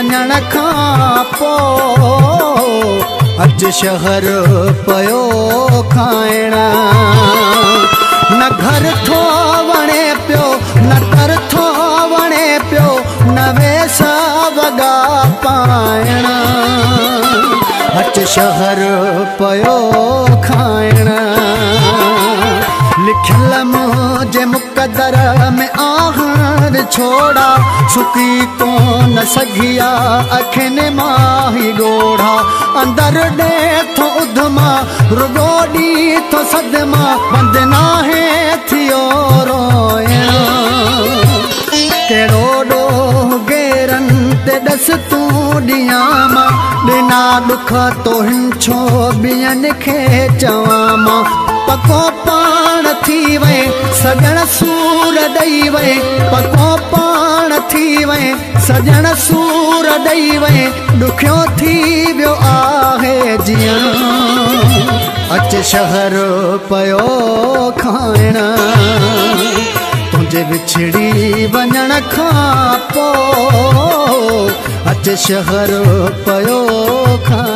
وڃڻ کان پوءِ اچ شهر پيو کائڻ. نه گهر ٿو وڻي پيو، نه تر ٿو وڻي پيو، نه ويس وڳا پائڻ. اچ شهر پيو کائڻ. لکيل منهنجي مقدر ۾ آهن ڇوڙا، سڪي ڪونه سگهيا اکين مان ئي ڳوڙها. اندر ڏي ٿو اڌما، رڳو ڏي ٿو صدما، بند ناهي ٿيو روئڻ. ڪهڙو ڏوهه گيرن تي ڏس تون ڏيان مان، ڏنا ڏک توهن ڇو ٻين کي چوان مان. پڪو پاڻ ٿي وئي سڄڻ سور ڏيئي وئي، پڪو پاڻ ٿي وئي سڄڻ سور ڏيئي وئي، ڏکيو ٿي ويو آهي جيئڻ. اچ شهر پيو کائڻ. تنهنجي وڇڙي وڃڻ کان پوءِ اچ شهر پيو کائڻ.